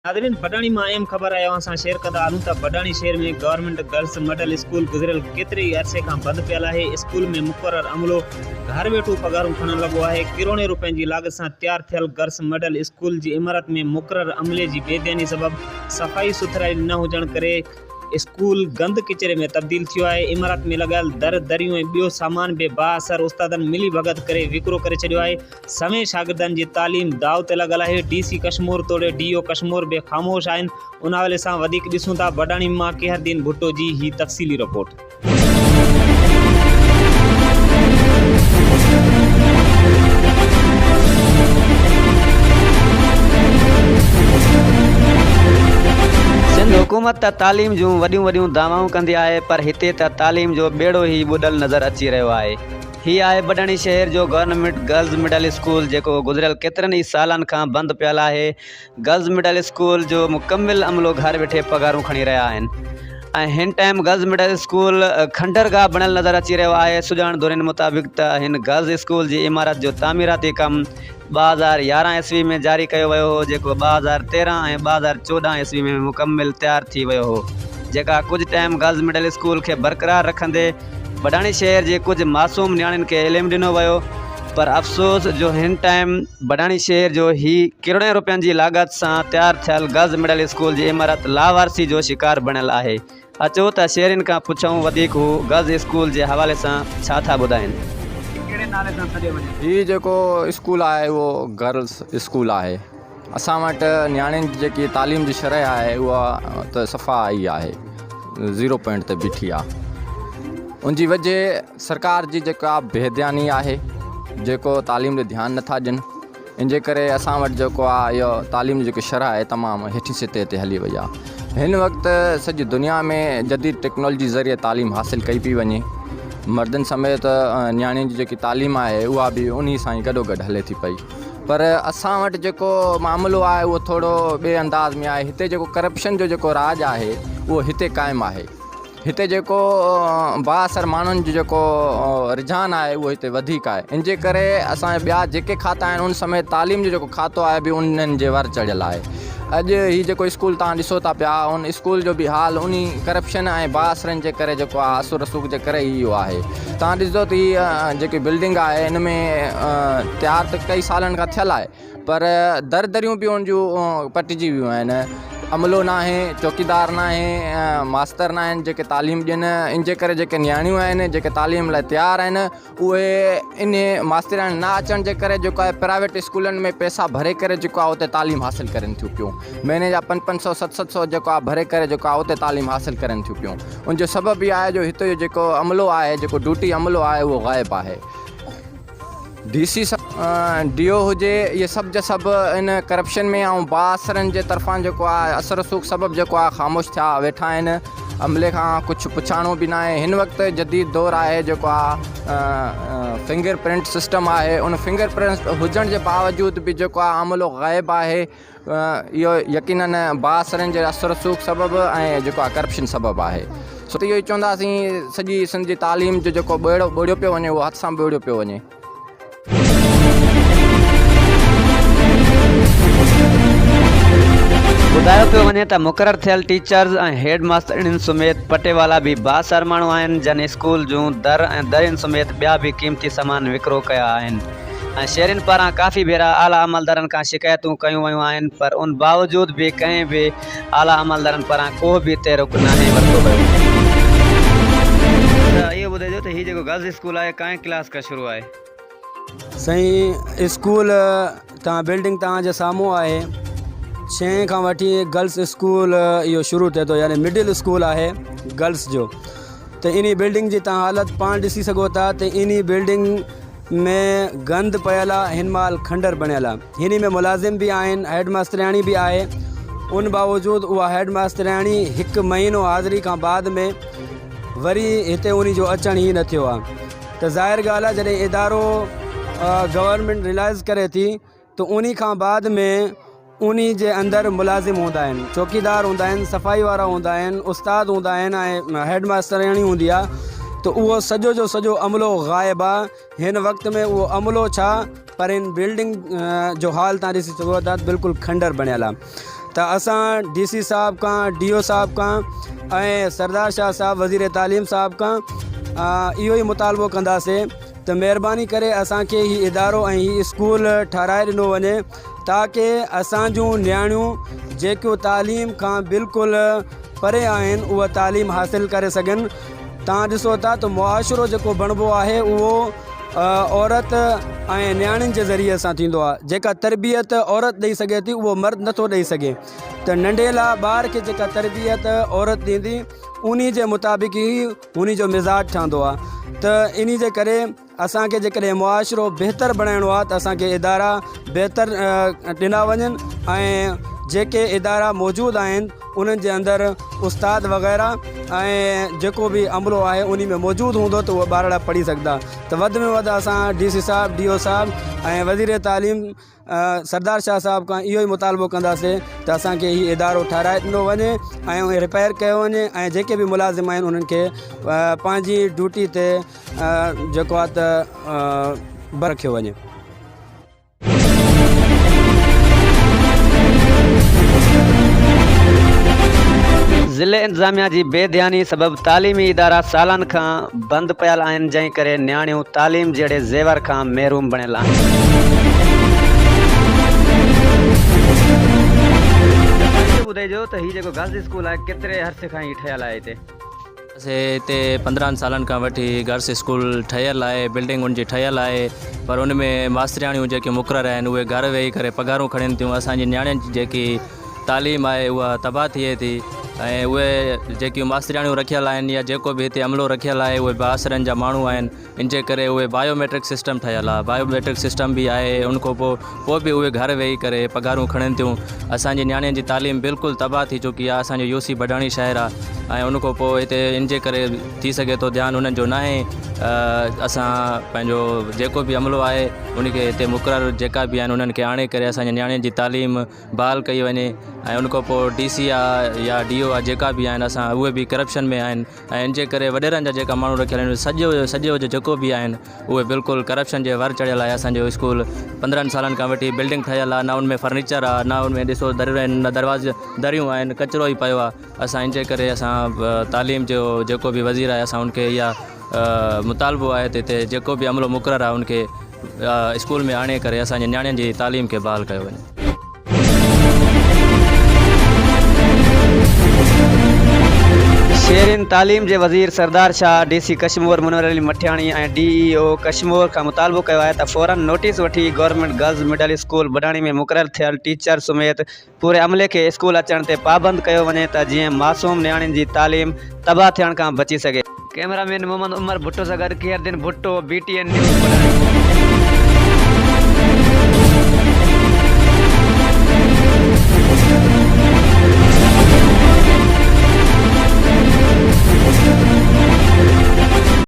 ناظرين بڊاڻي مان اهم خبر آهي اوهان سان شيئر ڪندا هلون ته بڊاڻي شهر ۾ گورنمينٽ گرلس مڊل اسڪول گذريل ڪيتري ئي عرصي کان بند پيل آهي اسڪول ۾ مقرر عملو گهر ويٺو پگهارون کڻڻ لڳو آهي ڪروڙين روپين جي لاڳت سان تيار ٿيل گرلس مڊل اسڪول جي عمارت ۾ مقرر عملي جي بي ڌياني سبب صفائي سٿرائي نه هجڻ ڪري اسڪول گند ڪچري ۾ تبديل ٿيو آهي عمارت ۾ لڳايل در دريون ۽ ٻيو سامان به بااثر استادن ملي ڀڳت ڪري وڪرو ڪري ڇڏيو آهي سوين شاگردن جي تعليم داء تي لڳل آهي، ڊي سي ڪشمور توڙي ڊي او ڪشمور به خاموش آهن، ان حوالي سان وڌيڪ ڏسون ٿا بڊاڻي مان ڪيهردين ڀٽو جي هي تفصيلي رپورٽ. سنڌ حڪومت ته تعليم جون وڏيون وڏيون دعوائون ڪندي آهي پر هتي ته تعليم جو ٻيڙو ئي ٻڏل نظر اچي رهيو آهي. هي آهي بڊڻي شهر جو گورنمينٽ گرلز مڊل اسڪول جيڪو گذريل ڪيترن ئي سالن کان بند پيل آهي. گرلز مڊل اسڪول جو مڪمل عملو گهر ويٺي پگهارون کڻي رهيا آهن ۽ هن ٽائيم گرلز مڊل اسڪول کنڊرگاهه بڻيل نظر اچي رهيو آهي. سڄاڻ ڌرين مطابق ته هن گرلز اسڪول جي عمارت جو تعميراتي ڪم 2011 عيسوي ۾ جاري ڪيو ويو هو جيڪو 2013 ۽ 2014 عيسوي ۾ مڪمل تيار ٿي ويو هو جيڪا ڪجهه ٽائيم گرلز مڊل اسڪول کي برقرار رکندي بڊاڻي شهر جي ڪجهه معصوم نياڻين کي علم ڏنو ويو پر افسوس جو هن ٽائيم بڊاڻي شهر جو هي ڪروڙين روپين جي لاڳت سان تيار ٿيل گرلز مڊل اسڪول جي عمارت لاوارثي جو شڪار بڻيل آهي اچو ته شهرين کان پڇون وڌيڪ هو گرلز اسڪول جي حوالي سان ڇا ٿا ٻڌائين. ڪهڙي نالي سان سڏيو وڃي ٿو؟ هي جيڪو اسڪول آهي اهو گرلس اسڪول آهي. اسان وٽ نياڻين جي جيڪي تعليم جي شرح آهي اها ته صفا ئي آهي زيرو پوائنٽ تي بيٺي آهي. ان جي وجه سرڪار جي جيڪا بي ڌياني آهي جيڪو تعليم تي ڌيان نٿا ڏين. ان جي ڪري اسان وٽ جيڪو آهي اهو تعليم جي جيڪي شرح آهي تمام هيٺين سطح تي هلي وئي آهي هن وقت سڄي دنيا ۾ جديد ٽيڪنالاجي ذريعي تعليم حاصل ڪئي پئي وڃي مردن سميت نياڻين جي جيڪي تعليم آهي اها به انهي سان ئي گڏو گڏ هلي ٿي پئي پر اسان وٽ جيڪو معاملو آهي اهو ٿورو ٻئي انداز ۾ آهي هتي جيڪو ڪرپشن جو جيڪو راڄ آهي اهو هتي قائم آهي هتي جيڪو بااثر ماڻهن جو جيڪو رجحان آهي اهو هتي وڌيڪ آهي ان جي ڪري اسان جا ٻيا جيڪي کاتا آهن ان سميت تعليم جو جيڪو کاتو آهي به انهن جي ور چڙهيل آهي اڄ هي جيڪو اسڪول تان ڏسو ٿا پيا ان اسڪول جو به حال انهي ڪرپشن ۽ بااثرن جي ڪري جيڪو آهي اثر رسوخ جي ڪري ئي اهو آهي تان ڏسندو ته هي جيڪي بلڊنگ آهي ان ۾ تيار ته ڪئي سالن کان ٿيل آهي پر در دريون به ان جون پٽجي ويون آهن عملو ناهي چوڪيدار ناهي ماستر ناهن جيڪي تعليم ڏين ان جي ڪري جيڪي نياڻيون آهن جيڪي تعليم لاء تيار آهن اهي ان ماسترياڻي نه اچڻ جي ڪري جيڪو آهي پرائيويٽ اسڪولن ۾ پئسا ڀري ڪري جيڪو آهي اتي تعليم حاصل ڪرن ٿيون پيون مهيني جا پنج پنج سو ست ست سو جيڪو آهي ڀري ڪري جيڪو آهي اتي تعليم حاصل ڪرن ٿيون پيون ان جو سبب اهو آهي جو هتي جو جيڪو عملو آهي جيڪو ڊيوٽي عملو آهي اهو غائب آهي ڊي سي ڊي او هجي اهي سڀ جا سڀ ان ڪرپشن ۾ ۽ بااثرن جي طرفان جيڪو آهي اثر رسوخ سبب جيڪو آهي خاموش ٿيا ويٺا آهن عملي کان ڪجهه پڇاڻو به ناهي هن وقت جديد دور آهي جيڪو آهي فنگر پرنٽ سسٽم آهي ان فنگر پرنٽ هجڻ جي باوجود به جيڪو آهي عملو غائب آهي اهو يقينن بااثرن جي اثر رسوخ سبب ۽ جيڪو آهي ڪرپشن سبب آهي سو اهو ئي چونداسين سڄي سنڌ جي تعليم جو جيڪو ٻيڙو ٻوڙيو پيو وڃي اهو هٿ سان ٻوڙيو پيو وڃي. ٻڌايو پيو وڃي ته مقرر ٿيل ٽيچرز ۽ هيڊ ماسترڻين سميت پٽيوالا به بااثر ماڻهو آهن جن اسڪول جون در ۽ درين سميت ٻيا به قيمتي سامان وڪرو ڪيا آهن. ۽ شهرين پاران ڪافي ڀيرا اعليٰ عملدارن کان شڪايتون ڪيون ويون آهن پر ان باوجود به ڪنهن به اعليٰ عملدارن پاران ڪو به تحرڪ ناهي ورتو ويو. ته اهو ٻڌائجو ته هي جيڪو گرلز اسڪول آهي ڪائين ڪلاس کان شروع آهي. سائين اسڪول تان بلڊنگ توهان جي سامهون آهي ڇهين کان وٺي گرلس اسڪول اهو شروع ٿئي ٿو يعني مڊل اسڪول آهي گرلس جو ته انهي بلڊنگ جي توهان حالت پاڻ ڏسي سگهو ٿا ته انهي بلڊنگ ۾ گند پيل آ هن مهل کنڊر بڻيل آ هني ۾ ملازم به آهن هيڊ ماسترياڻي به آهي ان باوجود اها هيڊ ماسترياڻي هڪ مهينو حاضري کان بعد ۾ وري هتي انهي جو اچڻ ئي نه ٿيو آ ته ظاهر ڳالهه آ جڏهن ادارو گورنمينٽ ريلائز ڪري ٿي ته انهي کان بعد ۾ انهي جي اندر ملازم هوندا آهن، چوڪيدار هوندا آهن، صفائي وارا هوندا آهن، استاد هوندا آهن ۽ هيڊ ماسترياڻي هوندي آهي ته اهو سڄو جو سڄو عملو غائب آهي هن وقت ۾ اهو عملو ڇا پر هن بلڊنگ جو حال تان ڏسي سگهو ٿا بلڪل کنڊر بڻيل آهي. ته اسان ڊي سي صاحب کان ڊي او صاحب کان ۽ سردار شاهه صاحب وزير تعليم صاحب کان اهو ئي مطالبو ڪنداسين ته مهرباني ڪري اسان کي هي ادارو ۽ هي اسڪول ٺهرائي ڏنو وڃي تاڪه اسان جون نياڻيون جيڪيون تعليم کان بلڪل پري آهن اها تعليم حاصل ڪري سگهن تان ڏسو ٿا ته معاشرو جيڪو بڻبو آهي اهو عورت ۽ نياڻين جي ذريعي سان ٿيندو آهي جيڪا تربيت عورت ڏئي سگهي ٿي اهو مرد نٿو ڏئي سگهي ته ننڍي لاء ٻار کي جيڪا تربيت عورت ڏيندي انهي جي مطابق ئي انهي جو مزاج ٺهندو آهي ته انهي جي ڪري اسان کي جيڪڏهن معاشرو بهتر بڻائڻو آهي ته اسان کي ادارا بهتر ڏنا وڃن ۽ جيڪي ادارا موجود آهن انهن جي اندر استاد وغيره ۽ جيڪو به عملو آهي انهي ۾ موجود هوندو ته اهي ٻارڙا پڙهي سگهندا ته وڌ ۾ وڌ اسان ڊي سي صاحب ڊي او صاحب ۽ وزير تعليم سردار شاهه صاحب کان اهو ئي مطالبو ڪنداسين ته اسان کي هي ادارو ٺهرائي ڏنو وڃي ۽ رپيئر ڪيو وڃي ۽ جيڪي به ملازم آهن انهن کي پنهنجي ڊيوٽي تي جيڪو آهي ته برکيو وڃي. ضلعي انتظاميا جي بي ڌياني سبب تعليمي ادارا سالن کان بند پيل آهن جنهن ڪري نياڻيون تعليم جهڙي زيور کان محروم بڻيل آهن. اهو ٻڌائجو ته هي جيڪو گرلز اسڪول آهي ڪيتري عرصي کان هي ٺهيل آهي هتي؟ اسي هتي 15 سالن کان وٺي گرلس اسڪول ٺهيل آهي بلڊنگ ان جي ٺهيل آهي پر ان ۾ ماسترياڻيون جيڪي مقرر آهن اهي گهر ويهي ڪري پگهارون کڻن ٿيون اسان جي نياڻين جي جيڪي تعليم آهي اها تباهه ٿئي ٿي ۽ اهي جيڪيون ماسترياڻيون رکيل آهن يا جيڪو به هتي عملو رکيل آهي اهي بااثرن جا ماڻهو آهن ان جي ڪري اهي بايو ميٽرڪ سسٽم ٺهيل آهي بايو ميٽرڪ سسٽم به آهي ان کان پوء پوء به اهي گهر ويهي ڪري پگهارون کڻن ٿيون اسان جي نياڻين جي تعليم بلڪل تباهه ٿي چڪي آهي اسان جو يو سي بڊاڻي شهر آهي ۽ ان کان پوء هتي ان جي ڪري ٿي سگهي ٿو ڌيان انهن جو ناهي اسان پنهنجو جيڪو به عملو آهي ان کي هتي مقرر جيڪا به آهن انهن کي آڻي ڪري اسان جي نياڻين جي تعليم بحال ڪئي وڃي ۽ ان کان پوء ڊي سي آ يا ڊي او آ جيڪا به آهن اسان اهي به ڪرپشن ۾ آهن ۽ ان جي ڪري وڏيرن جا جيڪا ماڻهو رکيل آهن سڄو سڄو جو جيڪو به آهن اهي بلڪل ڪرپشن جي ور چڙهيل آهي اسان جو اسڪول 15 سالن کان وٺي بلڊنگ ٺهيل آهي نه ان ۾ فرنيچر آهي نه ان ۾ ڏسو دريون آهن نه دروازا دريون آهن ڪچرو ئي پيو آهي اسان ان جي ڪري اسان تعليم جو جيڪو به وزير آهي اسان ان کي اها مطالبو آهي ته هتي جيڪو به عملو مقرر آهي ان کي اسڪول ۾ آڻي ڪري اسان جي نياڻين جي تعليم کي بحال ڪيو وڃي. شهرين تعليم جي وزير Sardar Shah, D C Kashmore Munawar Ali Mithiani ۽ D E O Kashmore کان مطالبو ڪيو آهي ته فورن نوٽيس وٺي government girls middle school Badhani ۾ مقرر ٿيل ٽيچر سميت پوري عملي کي اسڪول اچڻ تي پابند ڪيو وڃي ته جيئن معصوم نياڻين جي تعليم تباهه ٿيڻ کان بچي سگهي. ڪئميرا مين محمد عمر ڀٽو سان گڏ Khair Uddin Bhutto, B T N news Badhani.